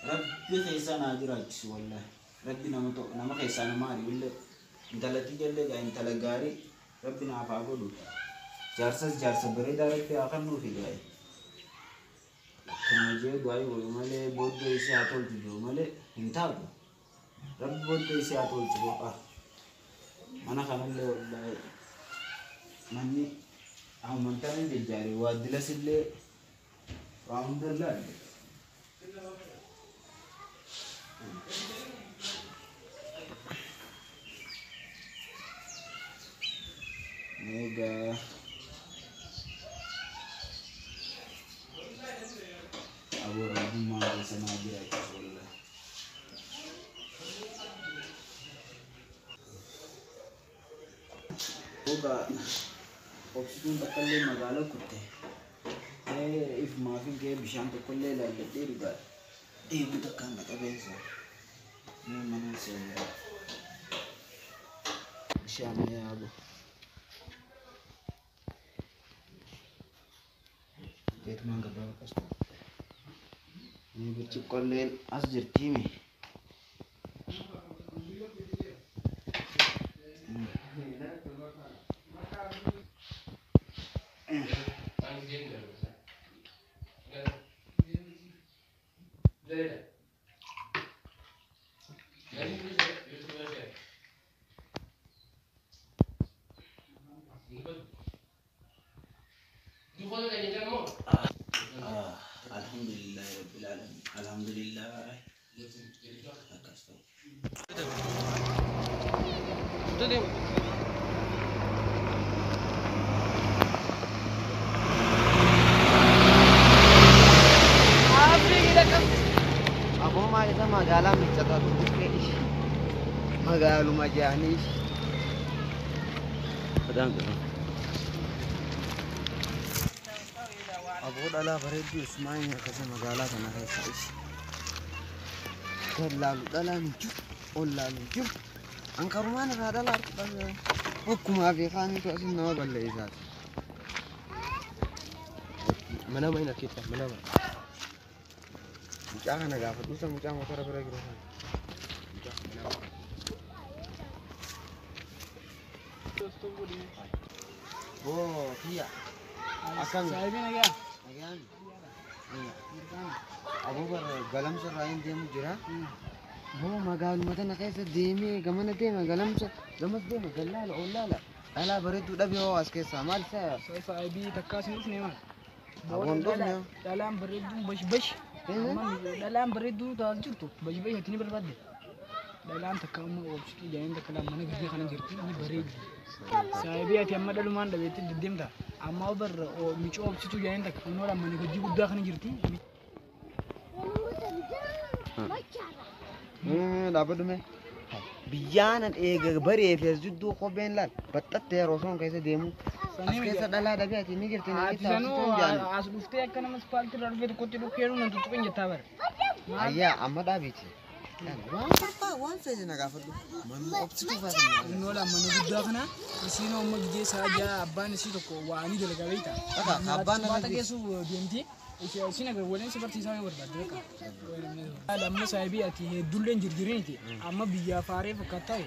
Rabbi keessaa naa jiraachisu wallahi. Rabbi nama keessaa nama ari'ullee intala xiyya intala gaarii Rabbi naaf haa godhu. Jaarsas jaarsa bareedaa Rabbi haa kennuufi gaa'e. Kana jee du'aa godhu malee booddee isii haa tolchu jiru malee hin taatu. Rabbi booddee isii haa tolchu boqaa. Mana kanallee wallahi manni amantaan hin jajjaare waa dilasillee waa hunda laalle. Mega Abu Rabbummaa keessa naa jiraachisu wallahi. Boqa obsituun takkallee magaalaa kutte. Ifumaaf hin ka'ee bishaan tokkollee ilaalladhee dhugaa. Deemu takkaan na qabeessa. Mee mana seenaa. Bishaan yaabu. Beekmaan gabaa qasta. Mee birciqqolleen as jirtiimi. Alhamdulillah Rabbil Alamin. Alhamdulillah. Akkas ta'u. Aboo maal isa magaalaa miiccataa dhuftee magaaluma jaanii. Aboo dhalaa bareedduu Usmaan akkasa magaalaa kana keessa ishi. Gad laalu dhalaan hin jiru, ol laalu hin jiru. Ankarumaan irraa dhalaa harkifame. Okkumaa fi kaanitu asin nama balleessaati. Mana mana kita, mana mana. Mucaa kana gaafadhu isa mucaa motora bira jiru sana. Mucaa mana mana. Boo kiyya. Akkami? Saahibii nagaa. Nagaan. Aboo bara galamsa irraa hin deemu jira. Boo magaaluma tana keessa deemee gamana deema galamsa gamas deema gallaala ollaala. Dhalaa bareedduu dhabee hoo as keessaa maal isa? Saahibii takkaa isin dhufne maal? Aboon dhufne. Dhalaan bareedduun bash bash. Dhalaan bareedduu taas jirtu bash bash ati ni barbaadde. Dhalaan takka amma oobsituu jaayeen takka laan mana gidee kana jirti ni bareeddi. Saahibii ati amma dhalumaan dhabeetti deddeemta. Amma bar micoo oobsituu jaayeen takka kunnoodhaan mana gajjii guddaa kana jirti. Dhaabbadhu mee. Biyyaanan eega baree fi as jidduu kopheen laal baxxattee yeroo osoon keessa deemu. As keessa dhalaa dhabee ati ni jirti Ati ni sanuu jirti jaani. as dhuftee akka nama ispaaltii irraa dhufee tokkotti dhukkeeru nan tuttuqin jettaa bara. Ayyaa amma dhaabiiti. Waan barbaadu waan feene na gaafadhu. Manni obsituu fa'a. Kunnoodhaan mana guddaa kana isiin amma gijee isaa ja'a abbaan isii tokko waanii dalagaa beekta. Bakka abbaan Baata nama geessuuf deemti. Isiin agar waliin si barsiisaa yoo barbaadde bakka. Amma saahibii ati hedduulleen jirjiriiniti. Amma biyyaa faaree fakkaata ta'e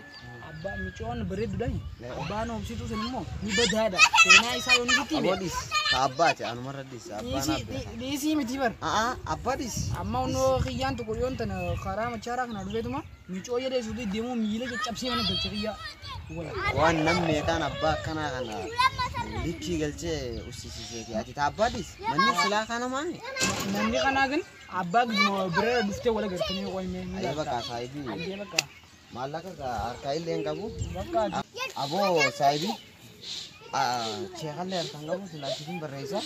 abbaa micoon bareedduudhaan abbaan oobsituu sun immoo ni badaadha. Seenaa isaa yoo ni sitti Aboo hime. dhis. Ka abbaati anumarra dhis. Abbaan abbaa. Dhiisii miti bar. A'aa abbaa dhis. Amma onnoo kiyyaan tokko dhiyoon tana karaa machaaraa kana dhufeetuma micoo jedhee suutii deemuu miila caccabsee mana galche kiyyaa. Waan namni meeqaan abbaa akkanaa kana likkii galchee ussisiiseeti. Ati ta abbaa dhis. Manni silaa kana maami? Namni kanaa gan abbaa giduma bira dhuftee wal agartanii qo'imee. Ayyee bakka saahibii. Ayyee bakka. Maallaqa harkaa illee hin qabu. Bakka Aboo saahibii. Sheekallee harkaan qabu silaachisiin barreessa.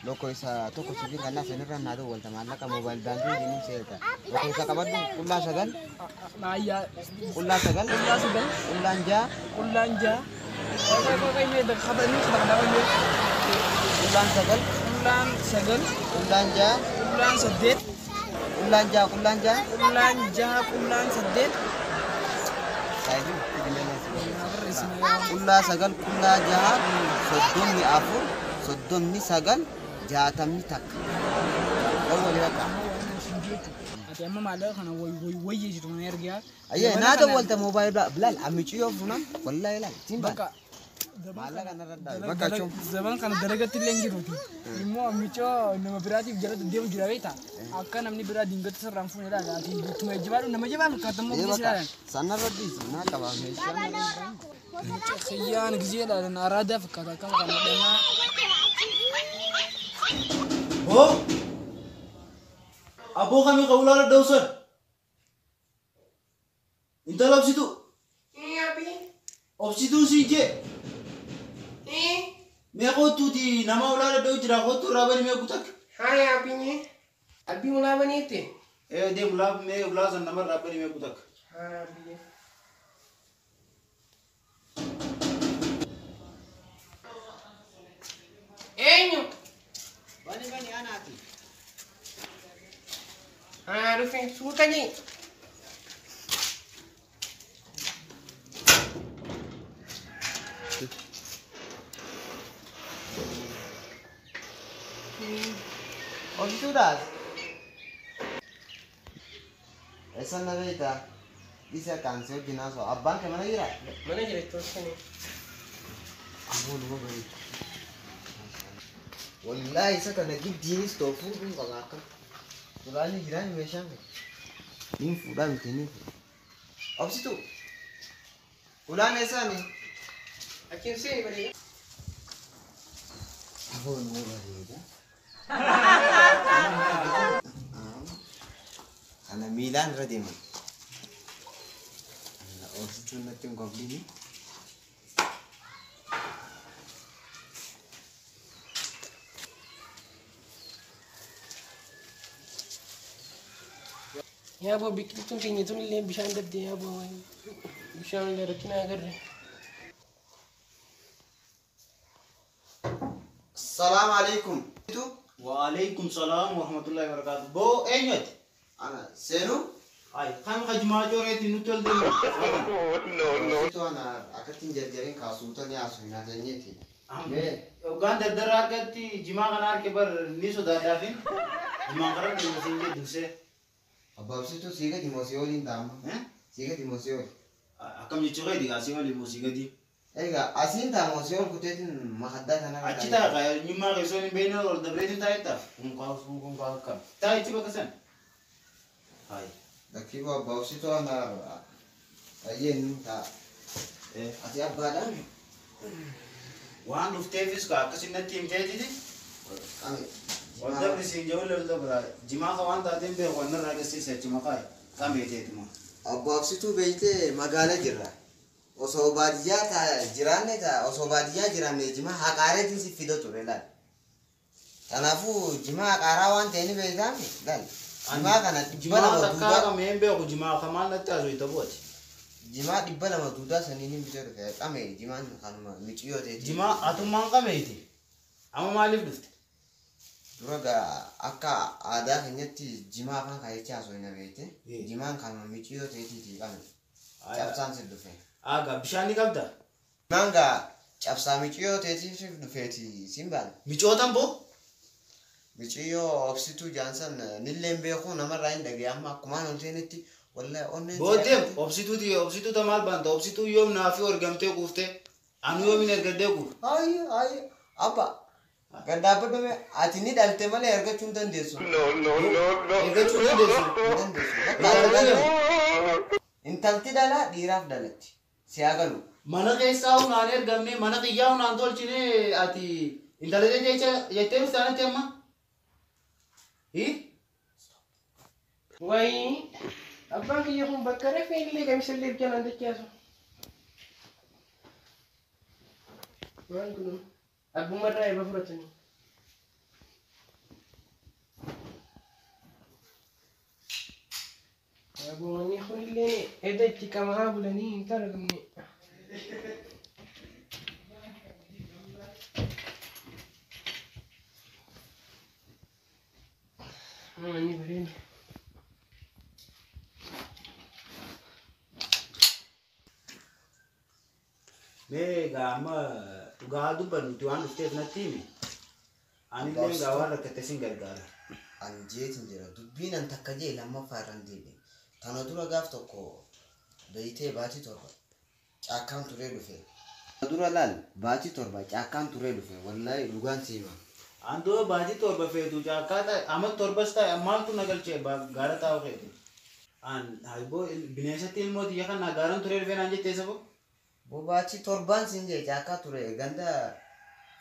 Lokko isa tokko sibiin kannaa sanirra naa dawwalta maallaqa moobaayil baankii jedhanii seerta. Lokko isa qabadhu qullaa 9. Naayyaa. Qullaa 9. Qullaa 9. Qullaan 6. Qullaan 6. Qullaan 9. Qullaan 9. Qullaan 6. Qullaan 8. Qullaan 6. Qullaan 6. Qullaan 6. Qullaan 8. Qullaa 9. Qullaa 6. 34. 39. 61. Dawwali bakka. Ati amma maallaqa kana wayyeessitu mana ergaa. Ayyee naa dawwalta moobaayil bilaal ammici yoo funan wallahi ilaal siin baana. Maallaqa narra dhaabe bakka achum. Zaman kana dalagatti illee hin jiruuti. Immoo ammicoo nama biraatiif jala deemu jira beektaa. Akka namni biraa dingata sirraan fuune ilaala. Ati ittuma ejjibaadhu nama jabaa fakkaata immoo kunis ilaalan. Sanarra dhiisi naa qaba meeshaan. Kiyyaan gisee ilaalan araadaa fakkaata akkam kana dhanaa. Boo! Abboo kamii qawulaa daddawsan? Intala obsituu? Obsituu siin jee? Mee kottuuti nama ulaa dadda'u jira kottuu irraa bani mee kutakka? Haaya abbiin abbii ulaa baniitti? Ee deem ulaa mee ulaa san nama irraa bani mee kutakka. Haaya abbiin. Eenyu? Bani bani anaati. Haa dhufe suuta jee. Obsituudhaas. Eessa na beektaa? Isa kan si wajjin haasa'u. Abbaan kee mana jiraa? Mana jira tolchanii. Aboo nama bareedu. Wallaahi isa kana giddiinis ta'u fuudhuun qaba akkam. Suuraan jiraan meeshaan kun. Niin fuudhaa miti niin fuudha. Obsituu. Ulaan eessaani? Achiin seeni bareeda. Aboo nama bareeda. Kana miilaan irra deeman. Obsituun natti hin kobliini. Yaa boo biqiltuun keenya tun illee bishaan dhabde yaa boo bishaan illee rakkina agarre. Salaamu alaikum. Waalaikum salaam wa rahmatullahi wa barakatuh. Boo eenyuti? Ana seenuu? Ay kan kajimaa jooreetti nutti ol deemu. Obsituu ana akkattiin jarjareen kaasuuta ni haasu hin haasa'inyeeti. Hoggaan dardara harkatti jimaa kana harke bar ni sodaadhaafin jimaan karaa deemu siin jedhu dursee. Abbaa obsituu sii gadi moo sii oliin taa'ama? Sii gadi moo sii oli? Akkam jechuu keeti asii oli moo sii gadi? Egaa asiin ta'a moo sii ol kuteetiin makaddaa sana. Achi ta'a kaa eenyummaa keessoon hin beekne ol dabreetiin taa'e ta'a. Kun kaasuu kun kaa akkam. Ta'a ichi bakka sana. Hayi. Lakkii boo abbaa obsituu ana ayyeen ta'a. Ati abbaadhaan? Waan dhufteefis kaa akkasin natti himteetiti. Ol dabri siin jedhu ol dabra. Jimaa ka waan taateen beeku waan narraa agarsiisa achi maqaa qameeteetuma. Abbaa obsituu beektee magaala jirra. Osoo baadiyyaa jiraanne osoo baadiyyaa jiraanne jimaa haqaareetiin si fida ture laal. Kanaafuu jimaa haqaaraa waan ta'e ni beektaami laal. Jimaa kana 200 takkaa duudaa qamee hin beeku jimaa kamaan natti haasoo itti bu'ati. Jimaa 200 duudaa saniin hin bitee dhufe qamee jimaan kanuma miciyyoo ta'eeti. Jimaa atummaan qameeti. Amma maaliif dhufte? Dura gaa akka aadaa keenyatti jimaa afaan kaayechaa haasoo hin beekte. Jimaan kanuma miciyyoo ta'eetiiti qame. Cabsaan si dhufe. Aagaa bishaan ni qabda? Jimaan gaa cabsaa miciyyoo ta'eetiif dhufeeti siin baana. Micootan boo? Miciyyoo obsituu jaansan nillee hin beeku namarraa hin dhagee amma akkumaan ol seenetti wallahi onneen. Booddee obsituuti obsituu ta maal baanta obsituu yoom naafii argamtee kuuftee anu yoom hin ergadhee kuuf. Ayyi ayyi abba gad dhaabbadhu ati ni dhalte malee argachuu hin dandeessu. Ergachuu hin dandeessu. Hin dandeessu. Intalti dhalaa dhiiraaf dhalatti. Si haa galu. Mana keessaa hunaan ergamne mana xiyyaa hunaan tolchine ati intala jecha jettee dhuftaanitti amma. Wayii abbaan kiyya kun bakka rafee illee qamisa illee jalaan dachaasu. Maal kun abbumarraa eeba fudhatanii. Abbumanni kunillee edda itti qamaa bulanii hin targamne. Manni bareeda. Mee egaa amma dhugaa dubbannuti waan dhufteef natti himi. Anillee egaa waan rakkate sin gargaara. An jeetin jira. Dubbiin an takka jee lammaffaa irra hin deebiin. Tana dura gaaf tokko beeytee baatii 7 caakkaan turee dhufe. Dura laal baatii 7 caakkaan turee dhufe. Wallaahi dhugaan si hima. An dura baatii 7 feetu caakkaa ta'e amma 7s ta'e maaltu na galchee gaara taa'u feetu. An haiboo bineensatti ilmoo xiyya kana gaaran turee dhufe naan jettee sabo. Baatii 7 siin jee caakkaa ture ganda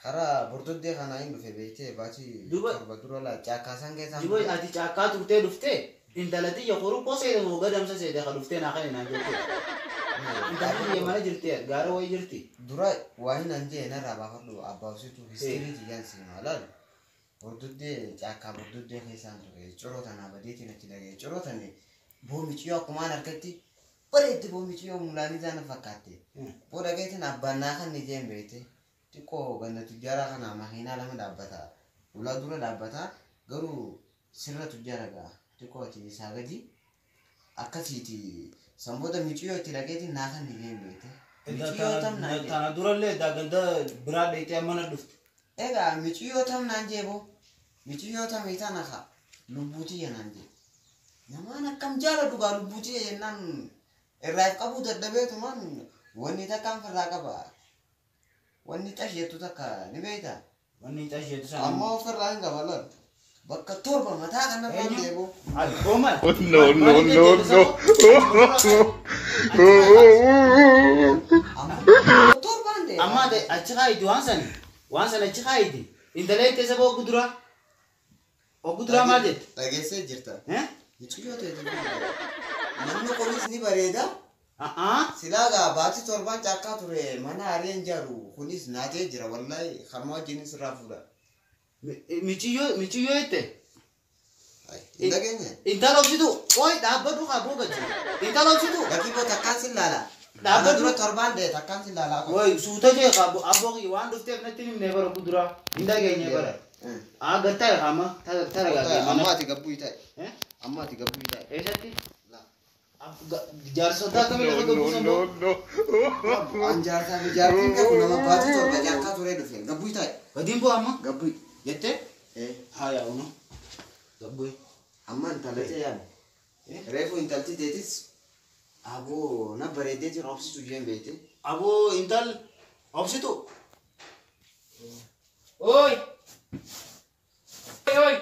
karaa bordoddee kanaa hin dhufe beektee baatii 7 dura laal caakkaa san keessaa. Duba ati caakkaa turtee dhuftee intala xiyya qoruqqoo seete moo gadamsa seete ka dhuftee naa kana naan jettee. Intala xiyya mana jirti gaara wayii jirti. Dura waa hin an jee narraa baafadhu abbaa obsituu histirii xiyyaan si hima laal. Bordoddee caakkaa bordoddee keessaan ture ciroo tanaa badeetiin achi dhaga'e ciroo tanne boomiciyoo akkumaan harkatti bareetti boomiciyoo mulaanii taana fakkaatte. Booda geetiin abbaan naa kan ni jeen beekte xiqqoo ganda tujjaaraa kana makiinaa 2 dhaabbata. Ulaa dura dhaabbata garuu sirra tujjaara ga'a xiqqoo ati isaa gadi akkasiiti sanboota miciyoo itti dhageetiin naa kan ni jeen beekte. Miciyoo tam naan jee. Tana durallee ganda biraa dheeytee mana dhufte. Egaa miciyoo tam naan jee boo miciyoo tam itana ka lubbuutiyya naan jee. Namaan akkam jaaladhu gaa lubbuutiyya jennaan irraa qabuu dadhabeetumaan wanni takkaan firraa qaba. Wanni xasheettu takka ni beektaa? Wanni xasheettu sana. Ammoo ofirraa hin qaba laal. Bakka 7 mataa kanarraa hin deebi'u. Goomal. No, no, no, no. Ammoo 7 deema. Amma achi kaayiti waan sani. Waan sana achi kaayiti. Intala itti saba oggu duraa. Oggu duraa maal jette? Dhageessee jirta. Miciyoo ta'e namni kunis ni bareeda. Silaa gaa baatii 7 caakkaa ture mana hareen jaaru kunis naatee jira wallaahi harma wajjinis irraa fuudha. Miciyoo jette? Hin dhageenye. Intala obsitu oi dhaabbadhu haa boogachu. Intala obsitu. Lakkii boo takkaan sin laala. Dhaabbadhu. Dura 7 dee takkaan sin laala. Oi suuta jee haa abboo waan dhufteef natti himne bara kuduraa. Hin dhageenye bara. Gattaa haama tara gaagee mana. Amma ati gabbuu taa'e. Amma ati gabbuu taa'e. Eessatti? Jaarsotaa akkamii lafa gabbuu No, no, no. An jaarsaa fi jaartiin beeku nama baatii 7 caakkaa turee dhufe gabbuu taa'e. Gadiin bu'aa amma? Gabbuu. Jettee? Haa yaa uno. Gabbuu. Amma intala ta'e yaadu. Reefu intalti teetis aboo na bareeddee jiru obsitu jeen beekte. Aboo intal obsitu. Oi! Oi!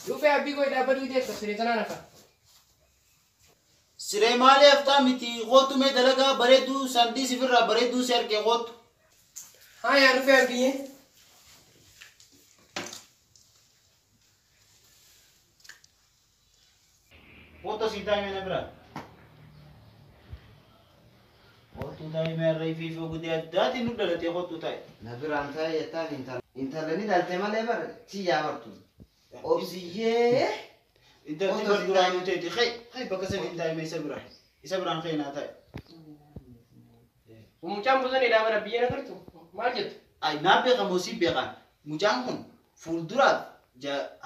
Dhufee abbii koo dhaabbaduu deessa siree tanaan hafa. Siree maali haftaa miti kootu mee dalagaa bareedduu sandii sifirraa bareedduu si harkee kootu. Haa yaa dhufee abbiyyee. Kootu asii taa'ime na biraa. Kootu taa'ime irra ifii fi guddaa addaatiin nu dhalatee kootu taa'e. Na biraan taa'e jettaan intala ni dhalte malee bara tiyyaa bartu. Obsiyyee. Intalli bar duraan nu teeti hey bakka sadi hin taa'ime isa biraan. Isa biraan kee naa taa'e. Mucaan bosonee bara biyya nagartu maal jettu? Ay naa beekamoo si beekan mucaan kun fuulduraaf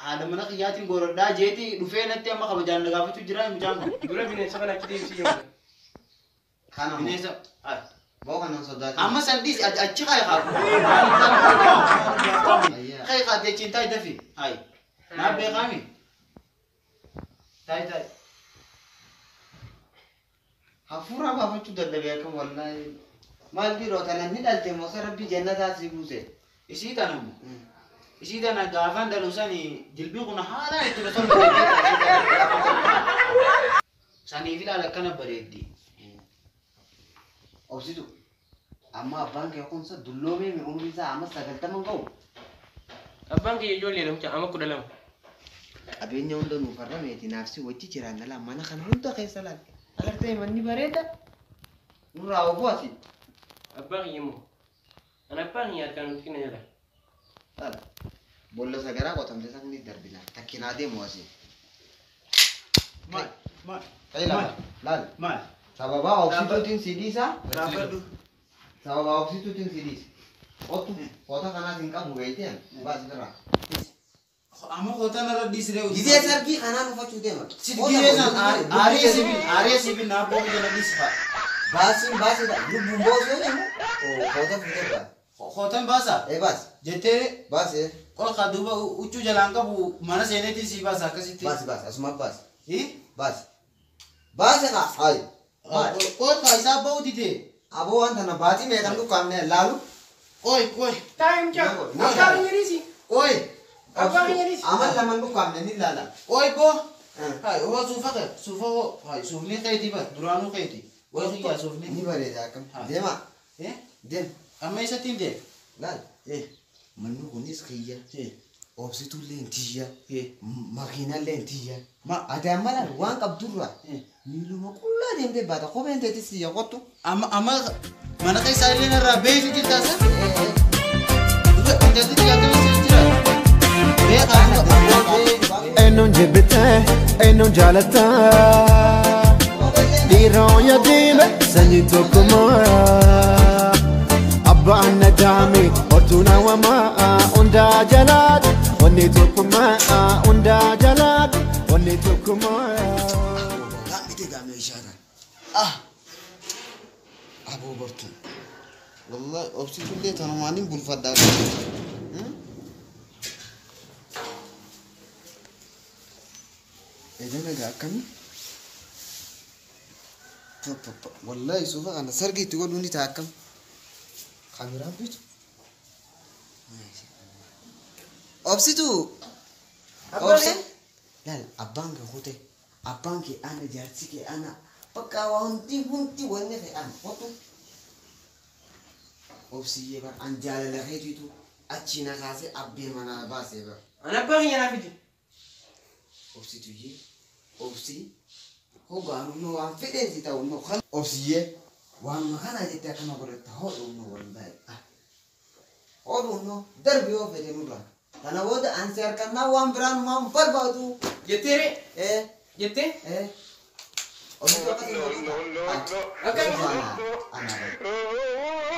haadha mana kiyyaatiin gorodhaa jeetii dhufee natti amma kabajaan na gaafachuu jira mucaan kun. Dura bineensa kana achi deebisii jiru. Kana bineensa. Boo kanan sodaatu. Amma sandis achi kaay haa. Kaay haa jechiin taa'e dafi. Ay naa beekaami. Taa'e taa'e. Hafuura baafachuu dadhabee akkam wallaahi. Maal dhiiroo tana ni dhalte moosa rabbi jannataa si buuse. Isii tana immoo. Isii tana gaafan dhalu sani jilbii kun haalaan itti tolfate. Saniif ilaala akkana bareeddi. Obsitu. Amma abbaan kee kunsa dulloomee mi umrii isaa amma 90 ga'u. Abbaan kee ijoollee namicha amma 12. Qabeenya hunda nuuf harrameeti naafsi wajji jiraanna laa mana kana hunda keessa laal. Agartee manni bareeda. Nurraa obbo ati. Abbaan kee immoo. Ana abbaan kiyya harkaan nuti jala. Laal. Boolla sagaraa qotamte sanni darbina. Takkinaa deemu asii. Maal? Maal? Ta'e lafa. Laal. Maal? Sababaa obsituutiin si dhiisa. Dhaabbadhu. Sababaa obsituutiin si dhiisa. Qottu qoota kanaas hin qabu beekteen baasi irraa. Amma kootaan irra dhiisiree Gizee sargii kanaan uffachuu deema. Si gizee san aaree sibin aaree sibin abboo jala dhiisifa. Baasiin baasidha. Lubbuun boosuu deemu. Qoota fuutee baasi. Kootaan baasa Ee baasi. jettee Baasi. qolka duuba huccuu jalaan qabu mana seeneetiin si baasa akkasitti. Baasi baasi asuma baasi. Hii? Baasi. Baasi haa. Hayi. Qolka isaa ba'uu dide. Aboo wanta na baatii meeqan dukkaamne laalu. Qoy qoy Taa'im jaa. Abbaa kiyya dhiisi. qoy Abbaa kiyya dhiisi. Amal laman dukkaamne ni laala. qoy boo. Hayi hoo suufa kee suufa hoo hayi suufni keetii bar duraanuu keetii. Way kiyyaa suufni. Ni bareeda akkam. Deema. Eh? Deem. Amma eessattiin deema? Laal. Eh. Manni kunis kiyya. Eh. Obsituullee tiyya. Eh. Makiinallee tiyya. Ma Ati amma laal waan qabdurra. Eh. Miiluma qullaa deemtee baata. Kopheen teetis tiyya qottu. Amma amma mana keessaa illee narraa beeku jirtaa sa? Duba intalli tiyya akkamitti jira? Beekaa Eenyuun jibbitee eenyuun jaalattaa dhiiroo yaadime sanyii tokkummaa abbaan na jaame hortuu na wamaa hundaa jalaatu wanni tokkummaa hundaa jalaatu wanni tokkummaa. Gammite gamme ishaara. Ah. Aboo bartuu. Wallahi obsitullee tanumaan bulfadhaa. Edana gaa akkami? Wallahi suufa kana sargi itti godhuu ni ta'a akkam? Kaameraan bitu. Obsituu. Abbaa kiyya. Laal abbaan kee kute abbaan kee ana jaarsi kee ana bakka waa hundi hundi wanni kee ana qotu. Obsiyyee bar an jaalala keetiitu achi na kaasee abbee manaa baasee bar. Ana abbaa kiyya naa fidi. Obsituyyee obsii hogaanummoo waan fedheen si ta'u immoo kan obsiyyee waanuma kana jettee akkana godhatta hodhuummoo wallahi. Hodhuummoo darbi yoo fedhe nurra. Kana booda ansi harkannaa waan biraan waan barbaadu. Jettee ree? Eh. Jettee? Eh. Obsitu akkasuma godhata. Akkami? Ana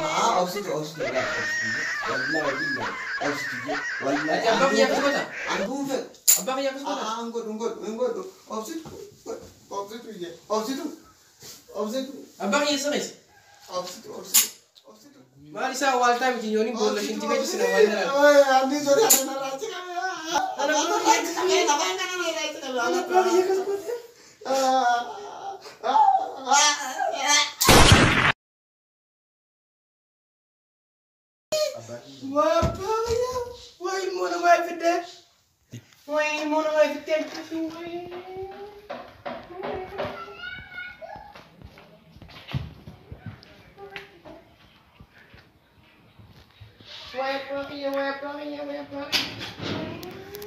Haa obsitu obsitu wallahi billahi obsitu wallahi. Ati abbaa kiyya akkas goota? Anduun fedhu. Abbaa kiyya akkas goota? Ah, godhu godhu godhu obsitu obsitu obsitu obsitu Abbaa kiyya isa keessa. obsitu obsitu obsitu. Maal isaa waaltaa miti yooniin boolla shinti beeku sina waan dalagu. Anni sodaate narraa achi qabee. Ana abbaa kiyya akkas goota? Waa abbaa kiyya. Waa ilmoo namaa fidee. Waa ilmoo namaa fidee akkasii waa. Waa abbaa kiyya waa abbaa kiyya waa abbaa kiyya.